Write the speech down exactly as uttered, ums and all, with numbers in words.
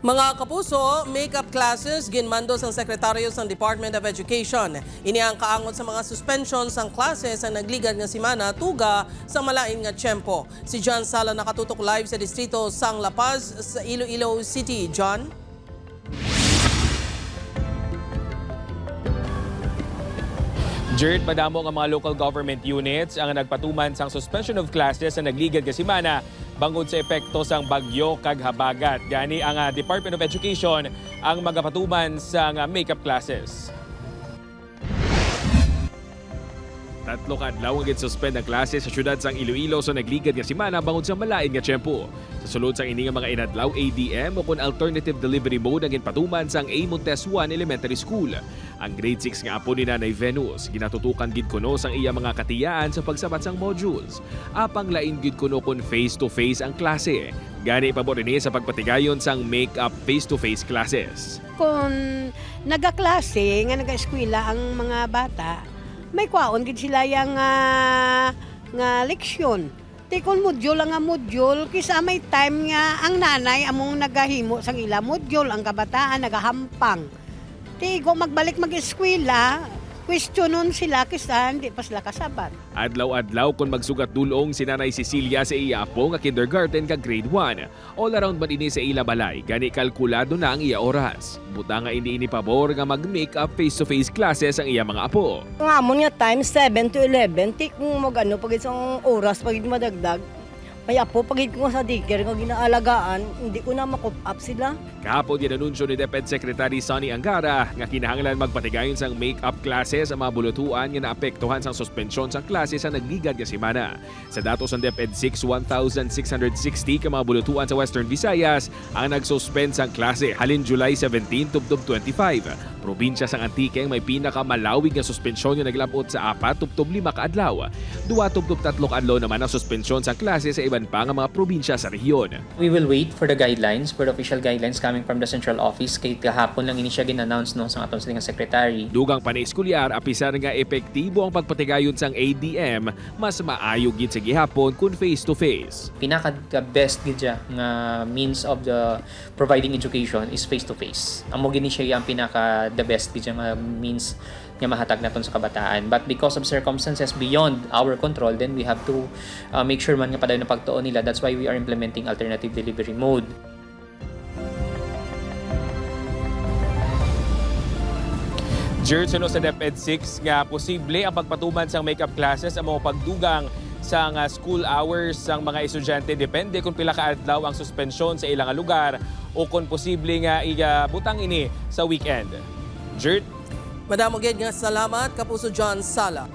Mga kapuso, makeup classes ginmando sang sekretaryo sang Department of Education. Ini ang kaangot sa mga suspension sang klase sa nagligad nga semana tuga sa malain nga tiyempo. Si John Sala nakatutok live sa distrito sang La Paz sa Iloilo City. John? Jert, madamo nga mga local government units ang nagpatuman sang suspension of classes sa nagligad nga semana bangod sa epekto sang bagyo kag habagat. Gani ang, ah, Department of Education ang magapatuman sang, ah, makeup classes. Tatlo ka adlaw nga gin-suspend ang klase sa siyudad sang Iloilo sa nagligad nga semana bangod sa malain nga tiyempo. Sa sulod sang ini nga mga inadlaw, A D M o kon alternative delivery mode ang ginpatuman sang A Montes one Elementary School. Ang grade six nga apo ni Nanay Venus, ginatutukan gid kuno sang iya mga katiyaan sa pagsabat sang modules. Apang lain gid kuno kon face-to-face ang klase. Gani, pabor ini sa pagpatigayon sang make-up face-to-face classes. Kon nagaklase nga nagaeskwela ang mga bata, may kwaon gid sila yang, ah, nga leksyon. Ti kon module lang nga module, kis-a may time nga ang nanay among nagahimo sang ila module, ang kabataan nagahampang. Ti kon magbalik mag-eskwela, kwestiyonon sila, kis-a hindi pa sila kasabat. Adlaw-adlaw kon magsugat dul-ong si Nanay Cecilia sa iya apo nga kindergarten kag grade one. All around man ini sa ila balay, gani kalkulado na ang iya oras. Butang nga indi ini pabor nga mag-make-up face-to-face classes ang iya mga apo. Ang amon nga time, seven to eleven, ti kung mag-ano pa gid sang oras pa gid madagdag, may apo pa gid ko nga sa daycare nga ginaalagaan, hindi ko na ma-cope up sila. Kahapon, ginanunsyo ni DepEd Secretary Sonny Angara nga kinahanglan magpatigayon sang make-up classes ang mga bulutuan nga naapektuhan sang suspensyon sang klase sa nagligad nga semana. Sa datos sang DepEd six, one thousand six hundred sixty ka mga bulutuan sa Western Visayas ang nag-suspend sang klase halin July seventeen tubtob twenty-five. Probinsya sang Antique ang may pinakamalawig nga suspensyon nga naglab-ot sa apat tubtob lima ka adlaw. Duwa tubtob tatlo ka adlaw naman ang suspensyon sang klase sa iban pa nga mga probinsya sa rehiyon. We will wait for the guidelines, for the official guidelines coming from the central office. Kay kahapon lang ini siya gin-announce, no, sa aton sila nga secretary. Dugang pa ni eskulyar, apisar nga epektibo ang pagpatigayon sang A D M, mas maayo gid sa gihapon kun face-to-face. Pinaka the best gid siya nga means of the providing education is face to face. Amo gid ni siya ang pinaka the best gid siya nga means nga mahatag naton sa kabataan. But because of circumstances beyond our control, then we have to, uh, make sure man nga padayon ang pagtuon nila. That's why we are implementing alternative delivery mode. Jert, suno sa DepEd six nga posible ang pagpatuman sang makeup classes amo pagdugang sang, ah, school hours sang mga estudyante, depende kung pila ka adlaw ang suspensyon sa ilang lugar o kung posible nga ibutang ini sa weekend. Jert? Madamo gid nga salamat, Kapuso John Sala.